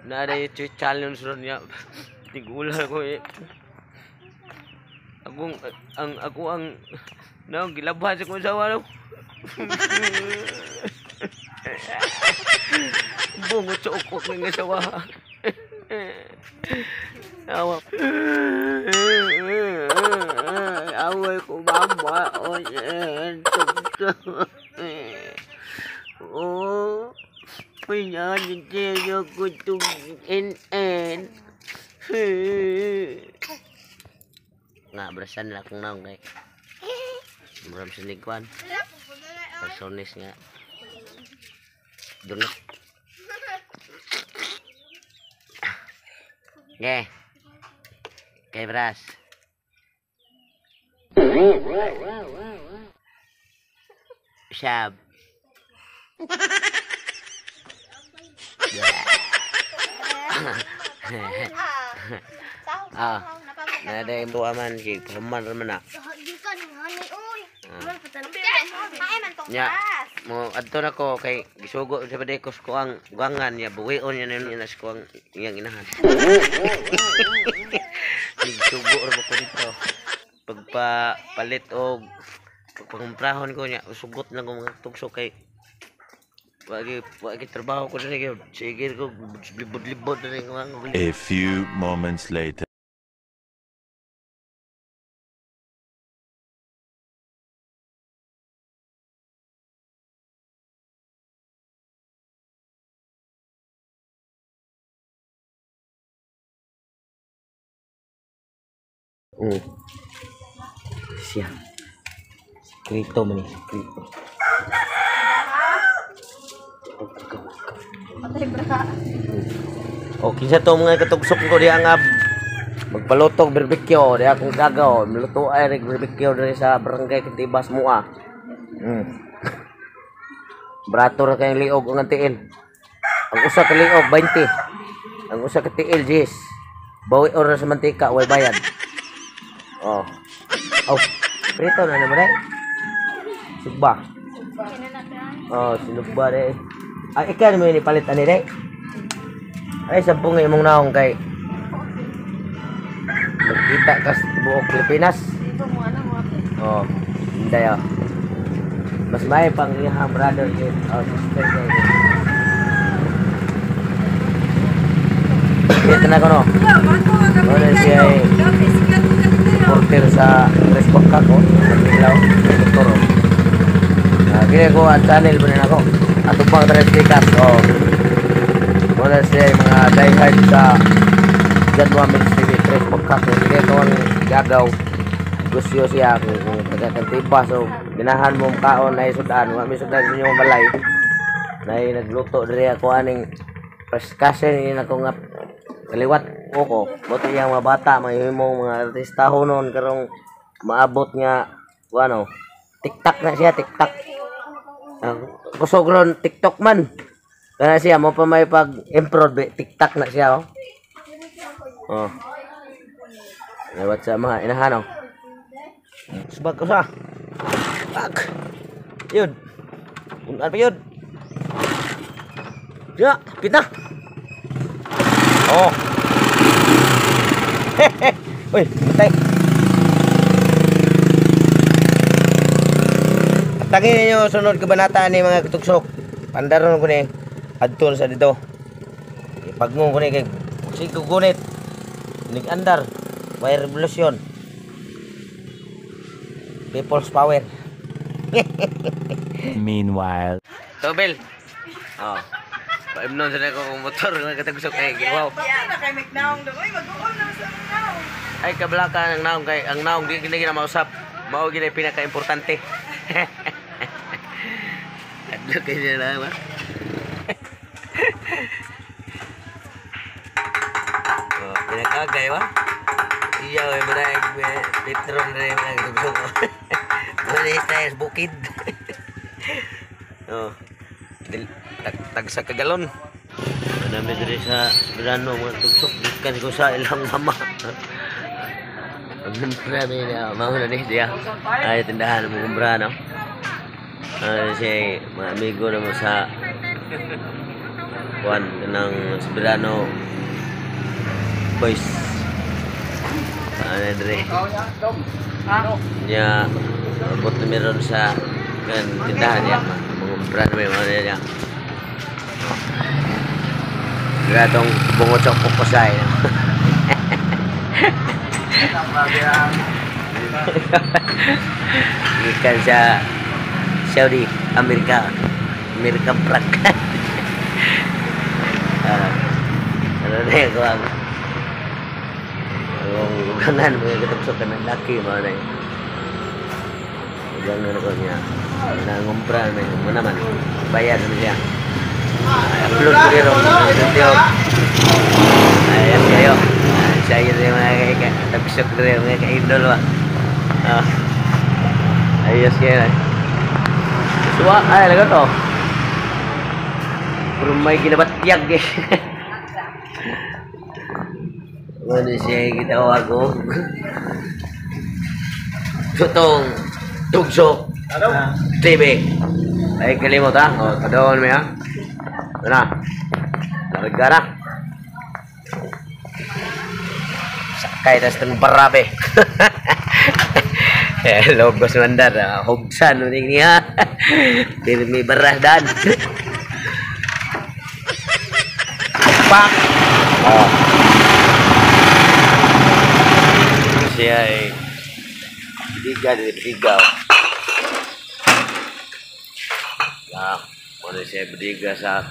Nara yung challenge ron niya. Tigula ko eh. Ako ang no, gilabhan sa kong sawa no. Bungot sa ukok ng asawa. Awa. Away ko mama. Oh. Pinanitiyo ko itong NN. Nga, brasan na akong naong kay. Muram sa ligwan. Personis nga. Dunot. Ge. Kay bras. Shab. Ah. Nada yung tuwa man kay paman ra man na. Nya mo adto na ko kay gisugo sa badekos ko ang guangan niya buwion niya nun inas ko ang iyang inahan. Gisugo ra ko dito. Pagpapalit og pagpangumprahon ko niya sugot lang ko mga tugso kay wagi trabaho ko diri gyud. Sige ko libod-libod diri ko. A few moments later. Siya. Krito man ni, krito. O kinsa to mga katugsok ko diha nga magpalutog barbecue diha akong gagaw maluto ay reg barbecue diri sa barangay Kantibas Mua. Brato ra kay liog ang tiil. Ang usa ka liog 20. Ang usa ka tiil 10. Bawi ora sa mantika way bayad. Oh. Oh, prito na naman eh. Sugba. Oh, sinugba re. Ay, ikaw naman yung ipalit ani re. Ay, sampung imong naong kay magkita ka sa buong Pilipinas. Oh, hindi ah. Mas may pang iyang brother kay oh, sister kay. Kita na ko no. Wala siya ay porter sa Resbak ko. Ilaw, doktor. Kaya ko ang channel pa rin ako. Ato pang tres tikas. Oh. Wala siya yung mga diehard sa Janwa Ministry Tres Pagkak. Kaya ko ang gagaw. Gusyo siya kung taga-kantiba. So, ginahan mo kaon na isudan. Wala may sudan sa inyong balay. Na nagluto diri ako aning fresh cousin. Yun ako nga kaliwat ko. Buti yung mga bata, mga himong mga artista ho noon. Karong maabot nga, ano, tiktak na siya, tiktak. Kusog ron, TikTok man. Kana siya, mo pa may pag-improve, tiktak na siya, oh. Oh. Lewat sa mga inahan, oh. Subag ko sa. Bag. Yun. Unaan pa yun. Ya, pita. Oh. Hehe. Uy, patay. Tangin ninyo sunod kabanata ni mga katuksok. Pandaron ko ni adto sa dito. Ipagngong ko ni kay sige gunit. Nig-andar. Way revolution. People's power. Meanwhile. Tobel. Oh. Paimnon sa ko kung motor mga katuksok kay wow. Ay kablaka ang naong kay ang naong di gini na mausap. Mao gini pinaka-importante. Adlo kay nila ba? Oh, pinakagay ba? Iya, may mga petron na rin mga katugsok. Wala tayo sa bukid. Oh. Tag sa kagalon. Nami diri sa Soberano, mga tugsok, gikan ko sa ilang mama. Ang mi na mao na ni diya. Ay tindahan mo kumpra no. Ay si mga amigo na mo sa kuan ng Soberano Boys. Ano diri? Nya abot na meron sa kan tindahan niya. Mangumpra na may mga niya. Gratong bungot sa kukusay. Gikan sa Saudi, Amerika. Amerika prank. Ano na yung kuwang ugangan mga katapsok ka ng laki mga na yun. Ugangan ko niya. Nangumpra na yun. Muna man. Bayad na siya. Upload ko rin. Ayan kayo. Siya yun yung mga katapsok rin. Mga ka-idol ba. Ayos kayo. Suwa. Ay, laga to. Pero may ginabatyag eh. Ano siya gitawag ko? Tutong Tugsok TV. Ay kalimot ha. O, padoon mo ha. Ito na. Larga na. Sakay tas ng barabe. Eh, logos mandar. Hugsan mo niya. Dili may baras dan. Pak. Oh. Siya ay biga dari biga. Ya, mana siya biga sa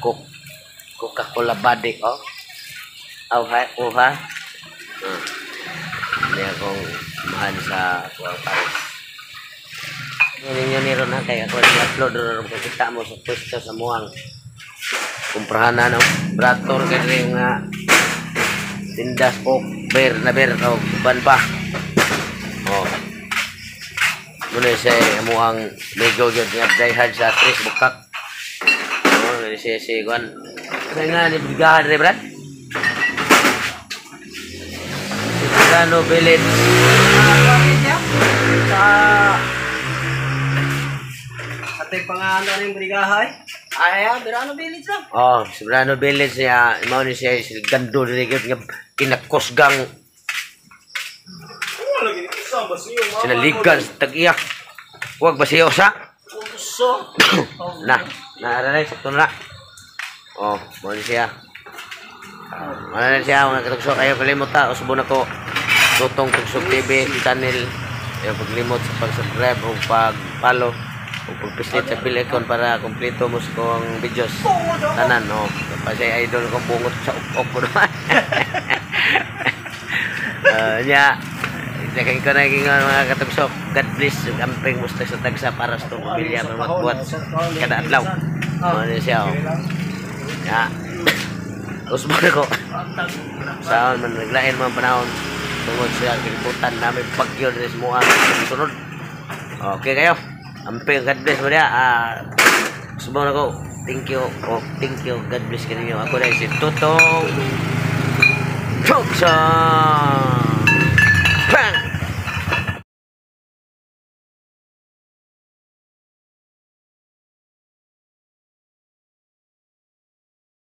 Coca-Cola body oh. Aw ha, oh ha. Hindi akong mahan sa kuang Paris. Ninyo ni ron ha kay ako ni-upload ron kita mo sa pwesto sa muang. Kumprahan na no. Brator kay diri nga tindas coke beer na beer o uban pa. Oh. Muna siya amuang migo gyud nga die hard sa Tres Bukak. Oh, siya si kuan. Ano nga ni bigahan re brad? Soberano Village. Sa atay pangano ning brigahay. Ay, Soberano Village lang. Oh, Soberano Village niya, mao ni siya si gando diri gyud nga kinakusgang sinaligan sa tag-iyak. Huwag basiyo sa. Na, na sakto na. Oh, mao ni siya. Mao na siya mga katugsok, ayaw kalimot ta, usbon ako Tutong Tugsok TV channel. Ayaw paglimot sa pag-subscribe o pag-follow o pagpislit sa bell icon para kompleto mo sa kong videos. Tanan, no. Kasi idol kong bungot sa uk-uk ko naman. Nya, Saking ko na mga katugsok. God bless. Amping musta sa tagsa para sa itong pamilya. Magbuhat kada adlaw. Ano siya, oh. Ya. Usbon ako. Saan man naglain mga panahon. Tungod sa kalibutan namin bagyo din sa muang sunod. Okay kayo. Amping God bless mo niya. Usbon ako. Thank you. Oh, thank you. God bless kaninyo. Ako na si Tutong Tugsok.